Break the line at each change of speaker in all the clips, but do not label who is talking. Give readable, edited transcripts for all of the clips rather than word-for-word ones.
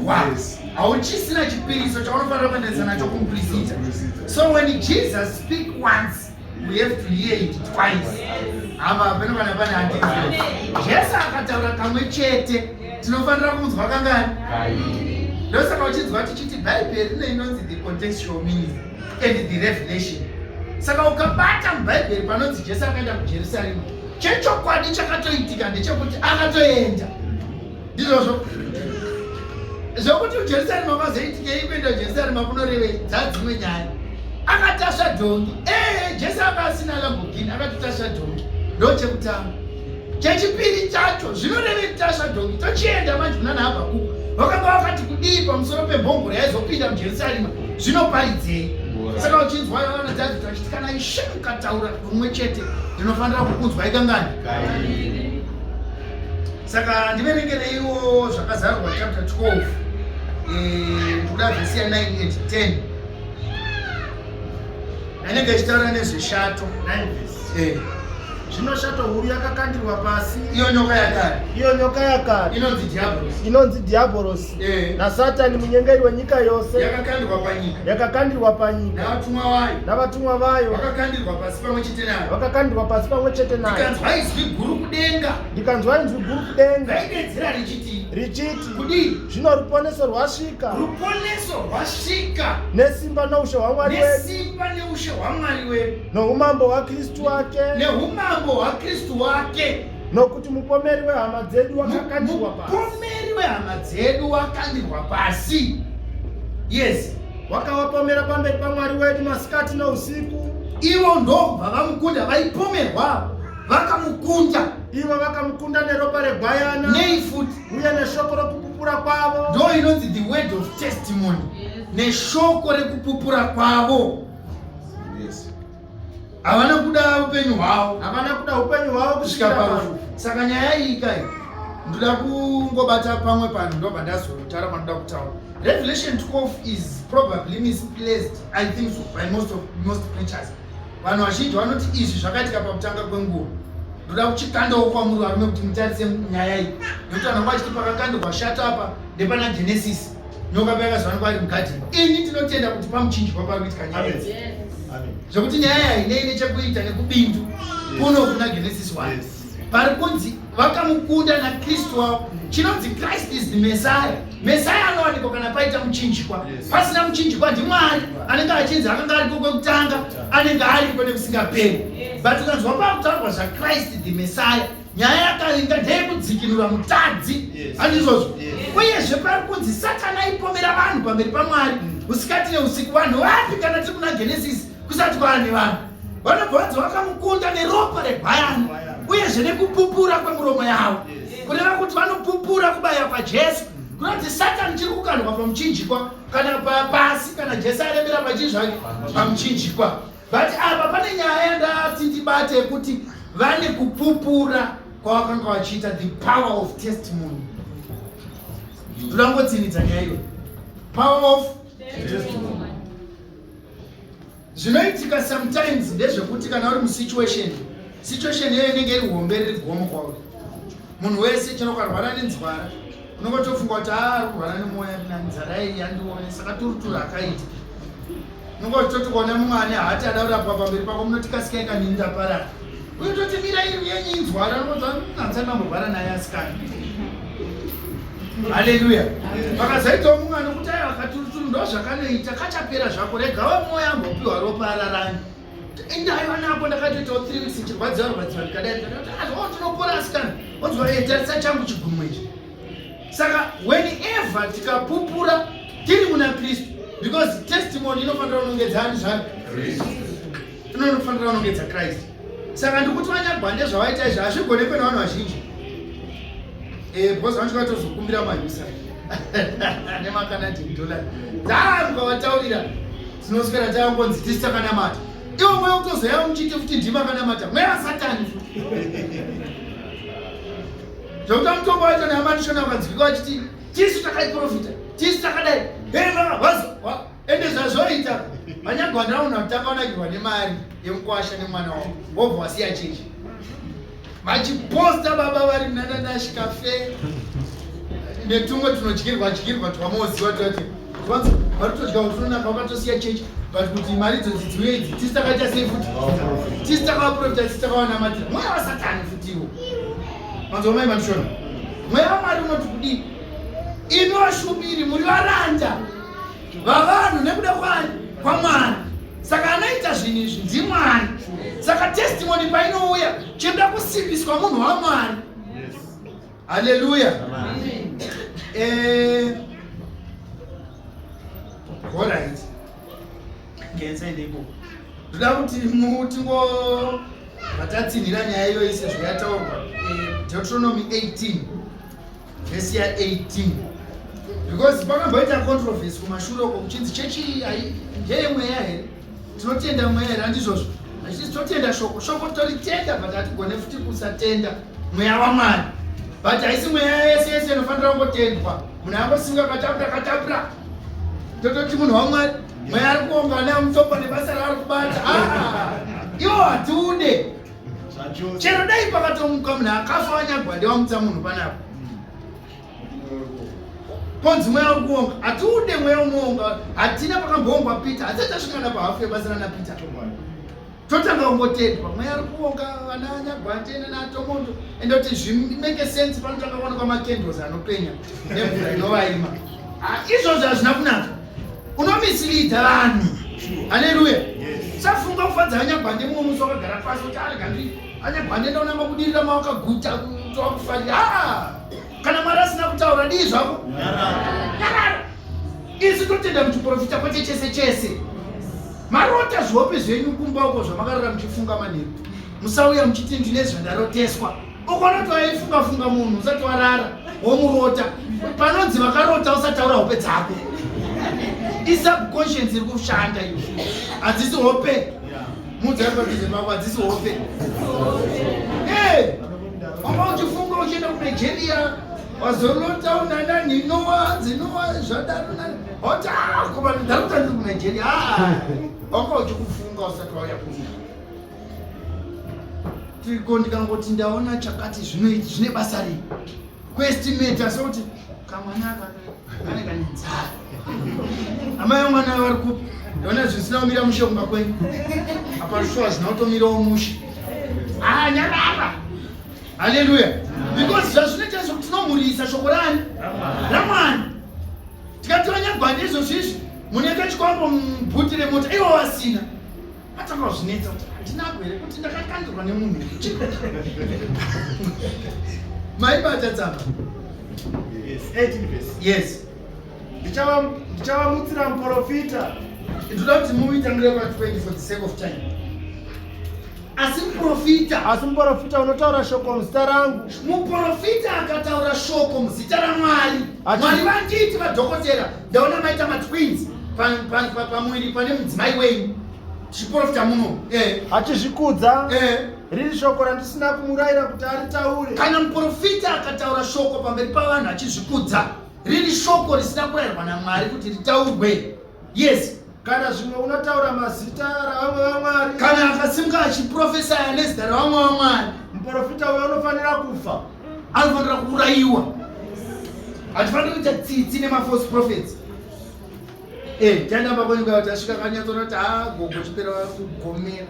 Wanzwa. Hauchisina chipiriso chaunofanira kuendesa nacho kumupirisita. So when Jesus speak once, we have to hear it twice. Hama, pano kana pane handinzwe. Jesu akataura kamwe chete, tinofanira kunzwa kangani? Ndosaka uchinzwa tichiti Bhaibheri rine inonzi the contextual meaning and the revelation. Saka ukabata muBhaibheri panonzi Jesu akaenda kuJerusarema, chechokwadi chakatoitika ndechekuti akatoenda. Ndizvozvo zvokuti kuJerusarema kwazoitikei? Kuenda kuJerusarema kunorevei? Dzadzimwe nyaya. Akatasva dhongi. Ee, Jesu anga asina Lamborghini, akatotasva dhongi. Ndochekutanga. Chechipiri chacho zvinorevei kutasva dhongi? Tochienda manje kuna naHabhakuku. Vakanga vakati kudii pamusoro pembongoro yaizopinda muJerusarema? Zvinoparidzei? Saka uchinzwa vana David vachiti kana Ishe mukataura rumwe chete ndinofanira kukunzwai kangani? Saka ndiverengereiwo Zvakazarurwa chapter 12, ndikuda vhesi ya 9 and 10 anenge achitaura nezveshato.
9 verse. Zvino shato huru yakakandirwa pasi,
Iyo nyoka yakare,
iyo nyoka yakare,
inonzi Diablos,
inonzi Dhiabhorosi naSatani, munyengeri wenyika yose,
yakakandirwa panyika,
yakakandirwa panyika,
navatumwa vayo,
navatumwa vayo
vakakandirwa pasi pamwe chete nayo.
Vakakandirwa pasi pamwe chete nayo.
Ndikanzwa izwi guru kudenga,
Ndikanzwa inzwi guru kudenga,
raidedzera richiti,
richiti,
Kudii?
Zvino ruponeso rwasvika,
Ruponeso rwasvika,
nesimba noushe hwaMwari wedu,
nesimba neushe hwaMwari wedu,
noumambo hwaKristu wake,
neumambo hwaKristu wake,
nokuti mupomeri wehama dzedu wakakandirwa pasi.
Mupomeri wehama dzedu wakandirwa pasi. Yes.
Wakavapomera pamberi paMwari wedu masikati nousiku.
Ivo ndobva vamukunda, vaipomerwa vakamukunda.
Ivo vakamukunda neropa regwayana.
Nei futi?
Uye neshoko rokupupura kwavo.
Ndo inonzi the word of testimony. Neshoko rekupupura kwavo. Havana kuda upenyu hwavo,
Havana kuda upenyu hwavo
kusvika
kusvikira
parufu.
parufu.
Saka nyaya iyi kai ndoda kungobata pamwe panhu, ndobva ndazotaura panoda kutaura. Revelation 12 is probably misplaced, I think so, by most preachers. Vanhu vazhinji vanoti izvi zvakaitika pakutanga kwenguva. Ndoda kuchikandawo kwamuri varume kuti mutarise nyaya iyi, nekuti vanhu vanga vachiti pakakandirwa shato apa ndepana Genesis, nyoka payakazowanikwa ari mugadheni. Ini ndinotenda kuti pamuchinjikwa pari kuitika nyaya idzi, zvekuti nyaya hainei nechekuita nekubindu kuno kuna Genesis 1. Pari kunzi vakamukunda naKristu wavo. Chinonzi Christ is the Messiah. Messiah anowanikwa kana paita muchinjikwa. Pasina muchinjikwa, ndiMwari anenge achinzi akanga ariko kwekutanga, anenge ariko nekusingaperi. But ukanzwa pakutaurwa zvaChrist the Messiah, nyaya yakainga ndeyekudzikinura mutadzi. Handizvozvo? Uyezve pari kunzi Satani aipomera vanhu pamberi paMwari usikati neusiku. Vanhu vapi kana tiri kuna Genesis kusati kwava nevanhu? Vanobva vanzi vakamukunda neropa regwayana uyezve nekupupura kwemuromo yavo, kureva kuti vanopupura kubaya kwaJesu. Kunoti Satani chiri kukandwa pamuchinjikwa kana pasi, kana Jesu aremera pachii zvake pamuchinjikwa. But apa pane nyaya yandati ndibate yekuti vane kupupura kwavakanga vachiita, the power of testimony. Ndoda kungotsinidza nyaya iyo, power of testimony. Zvinoitika sometimes ndezvekuti kana uri musituation, situation iyoyo inenge iri hombe, riri gomo kwauri. Munhu wese chero ukarwara nenzwara, unongotofunga kuti a kurwara nemwoyo, nzara iyi yandione, saka turuturu akaita. Unongototi kuona mumwe ane hati ada kurapwa pamberi pako, munoti kasikai kanini ndaparara. Uye toti mira, iri yenyu inzwara, unonzwa hamusati mamborwara naye asikana. Haleluya. Vakazoitawo mumwe anokuti aiwa, katuruturu ndo zvakanoita, kachapera zvako, regawo mwoyo ambopiwa ropa ararani. Indaiva nako, ndakatoitawo 3 weeks ndichirwadziwa rwadziwa, ndikadai ndikati azvo tinopora asikana. Onzwa, tarisa changu chigumwe ichi. Saka whenever tikapupura tiri muna Kristu, because testimony inofanira kunongedza ani zvayo? Inofanira kunongedza Christ. Saka ndikuti vanyagwande zvavaita izvi hazvigonekwe nevanhu vazhinji, because vanhu vatozokumbira maUSA nemaCanadian dollar dzaa, mukavataurira tinoswera taangonzi tisi takanamata. Ivo mweya kutozoya muchiti futi ndima kanamata, mweya waSatani futi, zvekuti mutombo wacho neamanishona vakanzwika vachiti tisu takaiprofita, tisu takadai. Ende zvazvoita, vanyagwanda vanhu kutanga vanakirwa nemari yemukwasha nemwana wavo, vobva wasiya chechi, vachiposta baba vari munananash cafe. Netumwe tunodyirwa dyirwa twamoziva tati kwanzi vari kutodya utunonaka vakatosiya chechi but kuti mari idzodzi dziuye idzi tisi takaita sei futi tisi takavaprofita tisi takavanamatira mweya wasatani futiwo manzwa mai mandishona mweya wamwari unoti kudii imi vashumiri muri varanda vavanhu nekuda kwani kwamwari saka anoita zvinhu izvi ndimwari saka testimony painouya chinoda kusimbiswa munhu wamwari haleluya eh, alright ngensaendeipo ndoda kuti mutingo vatatsinhira nyaya iyoyi sezvo yataurwa eh, deuteronomy 18 vhesi ya 18 because pakamboita controversy kumashure uko kuchinzi chechi ndeyemweya here tinotenda mweya here handizvozvo achiti totenda shoko shoko toritenda but hatigone futi kusatenda mweya wamwari but haisi mweya yese yese inofanira kungotendwa munhu angosinga katapura katapura tototi munhu wamwari mweya ari kuonga ana mutopa nebasa raari kubata ah, iwo hatiude chero dai pakatomuka munhu akafa wanyagwande wamutsa munhu panapa ponzi mweya uri kuonga hatiude mweya unoonga hatina pakamboongwa peter hatisati tasvikana pahafu yebasa rana peter totanga kungotendwa mweya ari kuonga vana nyagwande nana tomondo ende kuti zvimake sense panotanga kuonekwa macandles anopenya nemvura inovaima ah, izvozvo hazvina kunaka unomisleada vanhu haleluya safunga kufadza anyagwande mumwe musi wakagara pasi kuti arega ndi anyagwande ndaona mabudirira mawakaguta towakufarira ah! kana mwari asina kutaura dii zvako nyarara isu totenda muchiprofita kwete chese chese marota zvihope zvenyu kumba uko zvamakarara muchifunga manheru musauya muchiti ndine zvandaroteswa ukaona kuti waifunga funga munhu usati warara womurota panonzi vakarota usataura hope dzako isubconscience iri kushanda iyo hadzisi hope mudzai padhuze pako hadzisi hope wanga uchifunga uchienda kunigeria wazorota unana ninowa dzinowa zvadaro oti ah, kuva ndarota ndiri kunigeria ah, wanga uchikufunga usati wauya kuno tiko ndikangoti ndaona chakati zvine basa rei kuestimata sokuti kamwana aka kane kane nzara amai vamwana vari kupi ndaona zvisina kumira mushe kumba kwenyu apa shuwa zvina kutomirawo mushe ah, nyarara haleluya because zvazvinoita zvokuti tinomhurisa shoko rani ramwari tikati vanyagwande izvozvizvi mune kachikwambo mubhuti remota ivo vasina atanga kuzvinetsa kuti handinako here kuti ndakakandirwa nemunhu maibata tsamba
Yes, 18 verse.
yes
Ndichavamutsira muprofita
ndoda kuti muitangire pa 20 for the sake of time asi muprofita
asi muprofita unotaura shoko muzita rangu
muprofita akataura shoko muzita ramwari
Ati-
mwari vanditi vadhokotera ndaona maita matwins pamuviri pane mudzimai wenyu tichiprofita muno
achizvikudza riri shoko randisina kumurayira kuti aritaure
kana muprofita akataura shoko pamberi pavanhu achizvikudza riri shoko risina kurayirwa namwari kuti ritaurwe yes
kana zvimwe unotaura mazita ravamwe vamwari
kana akasimuka achiprofesaya nezita ravamwe vamwari
muprofita uyo unofanira kufa
anofanira kuurayiwa hatifaniri kuita tsitsi nemafalse prophets taenda pakonyika tasvika kanyatsoona kuti a gogo chipera kugomera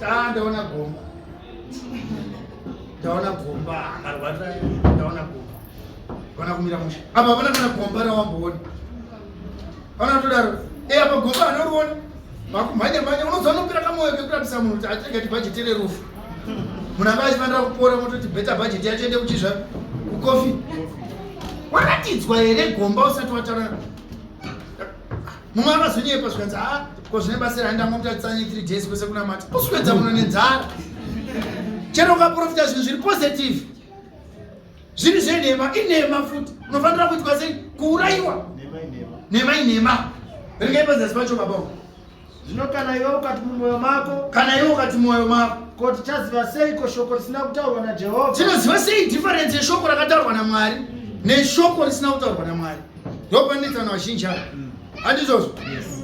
ta ndaona gomba ndaona gomba marwarira ndaona gomba vana kumira mushe apa hapana kana gomba rawamboona pana kutodaro e apa gomba anoriona makumhanya mhanya unoziva unopira kamwoyo kekurapisa munhu kuti atenge ti bhajeti rerufu munhu anga achifanira kupora mototi better bhajeti yacho ende kuchizva kukofi waratidzwa here gomba usati wataura mumwe akazonyepa zvikanzi a ko zvine basa randamomutatsanye 3 days kwese kunamata uswedza munhu nenzara chero ukaprofita zvinhu zviri positive zviri zvenhema inhema futi unofanira kuitwa sei kuurayiwa nhema inhema ringai pazasi pacho baba
zvino kana iwe ukati mumwoyo mako
kana iwe ukati mumwoyo mako
ko tichaziva seiko shoko risina kutaurwa najehovha
tinoziva sei difference yeshoko rakataurwa namwari neshoko risina kutaurwa namwari ndopanetsa vanhu vazhinji ava handizvozvo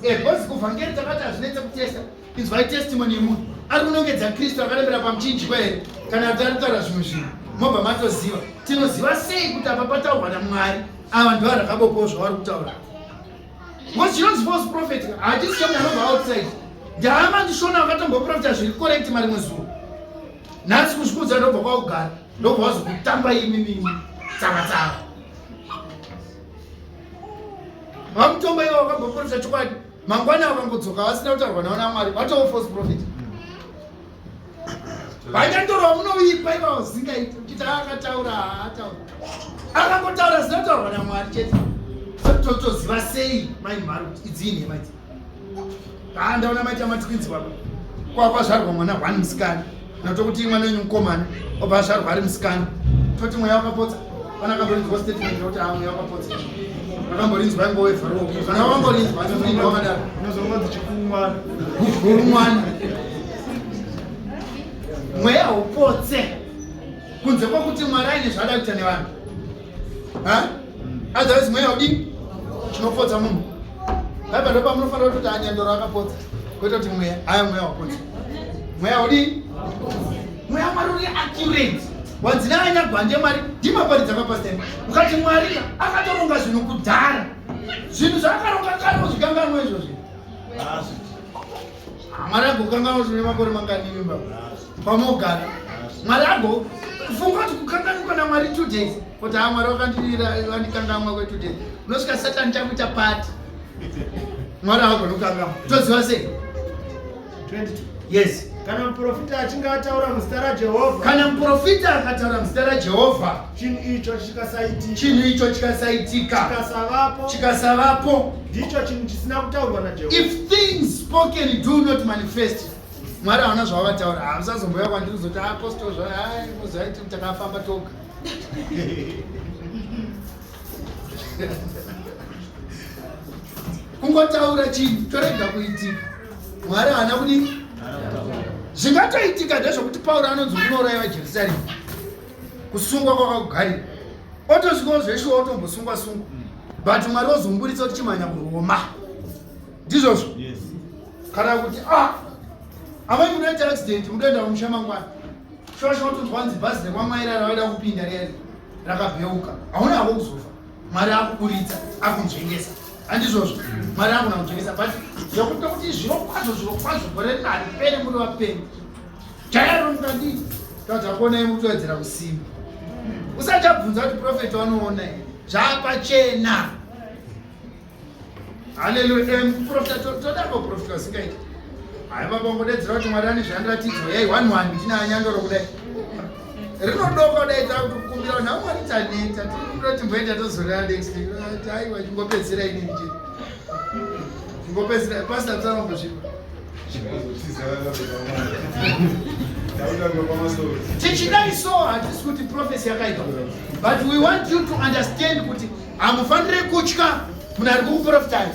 because kuvhangeri takati hazvinetse kutesta inzwai testimony yemunhu ari kunongedza kristu akarembera pamuchinjikwa here kana kuti ari kutaura zvimwe zvinhu Mobva matoziva. Tinoziva sei kuti apa pataurwa naMwari? Ava ndivo rakabopawo zvavari kutaura. Because chinonzi false prophet hachisi chemunhu anobva outside. Ndihama ndishona vakatomboprofita zviri correct marimwe zuro. Nhasi kuzvikudza ndobva kwakugara ndobva wazokutamba imi mimi tsava tsava. Vamutombo ivo vakamboprofita chokwadi mangwana vakangodzoka vasina kutaurwa navo naMwari vatova false prophet. Vanyandoro vamunovipa ivavo zingaiti uchiti akataura haataura akangotaura zinotaurwa naMwari chete. Totoziva sei mai mhari kuti idzi inhema idzi. Haa ndaona maita matwins baba. Kwa kwazvarwa mwana one musikana. Notokuti mwana wenyu mukomana obva azvarwa ari musikana. Toti mweya wakapotsa. Pana akamborinzwa statement yekuti haa mweya wakapotsa. Akamborinzwa ingowevha ruoko. Kana wakamborinzwa anorinzwa wakadaro.
Unozonga dzichikumwana.
Kumwana. Mweya haupotse. Kunze kwekuti Mwari aine zvaada kuita nevanhu. Ha? Otherwise mweya haudii? Chinopotsa munhu. Baba ndo pamunofanira kutoti anyandoro akapotsa. Kwete kuti mweya, haya mweya wapotsa. Mweya haudii? Mweya Mwari uri accurate. Wanzi naanyagwanje Mwari ndimaparidza papastor. Ukati Mwari akatoronga zvinhu kudhara. Zvinhu zvaakaronga kare uzvikanganwa izvozvi. Mwari agokanganwa zvine makore mangani imi baba? Pamogara. Mwari ago funga kuti kukanganwa naMwari 2 days. Kuti ha Mwari wakandidira wandikanganwa kwe 2 days. Unosvika Satan chakuita party. Mwari haagoni kukanganwa. Toziva sei?
22.
Yes.
Kana muprofita achinge ataura muzita raJehovha.
Kana muprofita akataura muzita raJehovha.
Chinhu icho chikasaitika.
Chinhu icho chikasaitika.
Chikasavapo.
Chikasavapo.
Ndicho chinhu chisina kutaurwa naJehovha.
If things spoken do not manifest. Mwari hauna zvavakataura. Hamusazombouya kwandiri kuzoti apostle zva hai muzaiti takafamba toga. Kungotaura chinhu chorega kuitika. Mwari haana kudii? Zvingatoitika ndezvokuti Pauro anonzi unouraiwa Jerusarema. Kusungwa kwakakugarira. Otosvikawo zveshuwa otombosungwa sungwa. But Mwari ozomuburitsa kuti chimhanya kuRoma. Ndizvozvo?
Yes.
Kana kuti ah amai munoita accident munoenda kumusha mangwana. Shuwa shuwa otonzwa hanzi bhazi rekwamwaira ravaida kupinda riya rakabheuka. Hauna hako kuzofa. Mwari akuburitsa akunzvengesa. Handizvozvo? Mwari akuna kunzvengesa but zvekuti kuti zviro kwazvo zviro kwazvo gore rino haripere muri vapenyu. Jaya mukadii tadzakuonai mukutowedzera kusimba. Usachabvunza kuti prophet vanoona here. Zvapachena. Haleluya. Muprofita toda kuprofita usingaiti. Hayi baba ungodedzera kuti Mwari ane zvaandiratidzwa. Yai one one ndina anyandoro kudai. Rinodoka kudai takukumbira kuti Mwari taneta. Tikumbira kuti timboenda tozorera next week. Aiwa chingopedzera inini chete. Chingopedzera pastor tsarongozvipa. Tichidai so hatisi kuti prophecy yakaipa. But we want you to understand kuti hamufanire kutya munhu ari kukuprofitai.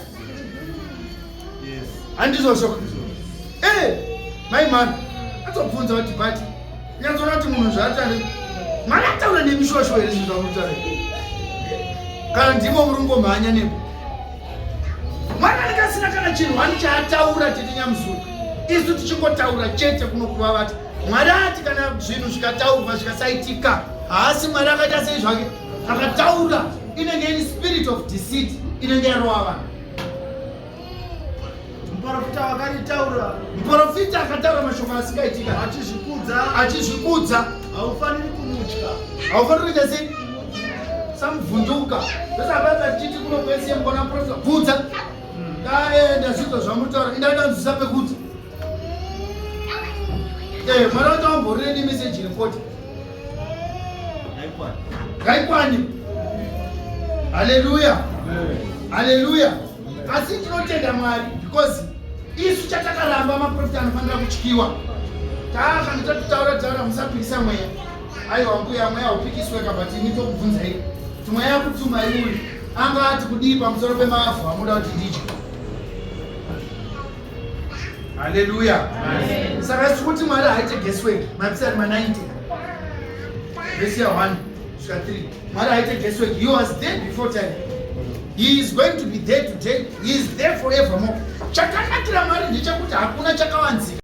Handizvozvo. Eh, mai mani atobvunza kuti but nyatsoona kuti munhu zvaatari Mwari ataura nemishosho here zvinhu zvamutaura kana ndimo muri kungomhanya nepo Mwari anenge asina kana chinhu wani chaataura tete Nyamuzuru isu tichingotaura chete kuno kuvavata Mwari ati kana zvinhu zvikataurwa zvikasaitika haasi Mwari akaita sei zvake akataura inenge iri spirit of deceit inenge yarova vanhu.
Muprofita wakaritaura.
Muprofita akataura mashoko asingaitika
achizvikudza,
achizvikudza.
Haufaniri kumutya.
Haufaniri kuita sei? Samuvhunduka. Ndosaka tichiti kuno kwese mukona muprofita bvunza. Ndaenda zvidzo zvamutaura. Inda ndanzwisa pekuti. Eh, mwana wacho amborire ni message report. Ngaikwani. Hallelujah. Hallelujah. Asi tinotenda Mwari because isu chatakaramba maprofita anofanira kutyiwa. Taakana tatotaura taura musapikisa mweya. Aiwa mbuya mweya haupikiswe ka but ini tokubvunzai kuti mweya yakutuma iuyu anga ati kudii pamusoro pemavhu amuda kuti ndidye. Haleluya. Saka isu kuti Mwari haite guesswork. Mapisarema 90 verse ya 1 kusvika 3. Mwari haite guesswork. He was there before time. He is going to be there today. He is there forevermore. Chakanakira Mwari ndechekuti hakuna chakavanzika.